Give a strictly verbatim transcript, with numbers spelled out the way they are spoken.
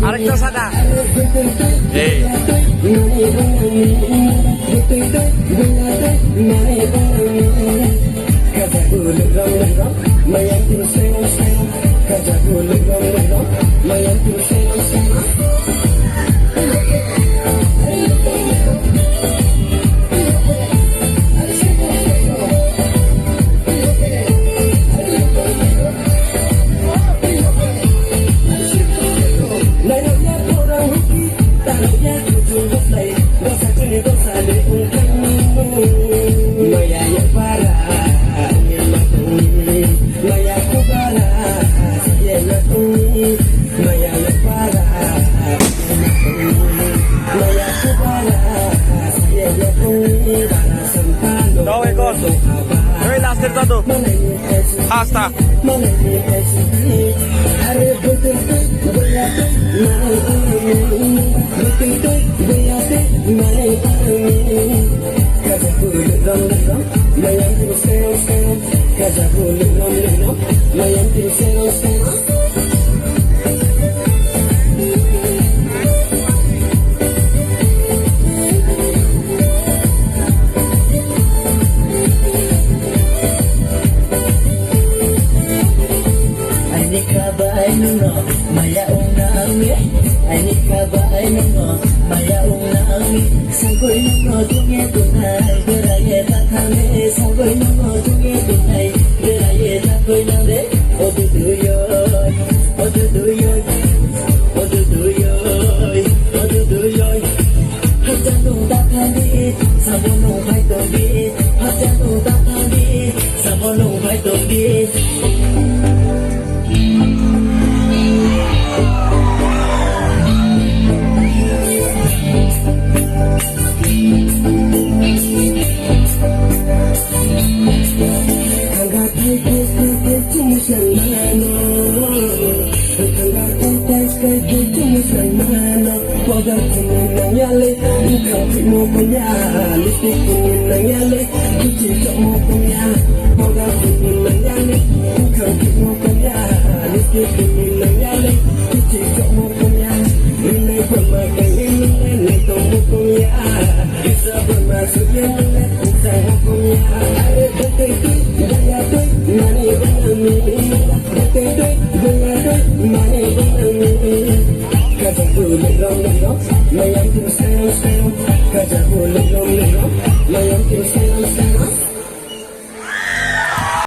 Arekta sada. Ei. Dawai kor. Hei, last er jadu. Hasta. Aini kha bai nwngno maya wngna angni, aini kha bai nwngno maya wngna angni. Sagoi nwngno tongwi tongnai, beraye ta thangni, sagoi nwngno tongwi tongnai, beraye ta koinang de. O duduyo, o duduyo, o duduyo, o duduyo. Hacha nwng ta thangni, sabo nwng phai tongdi, hacha nwng ta thangni, sabo nwng phai tongdi.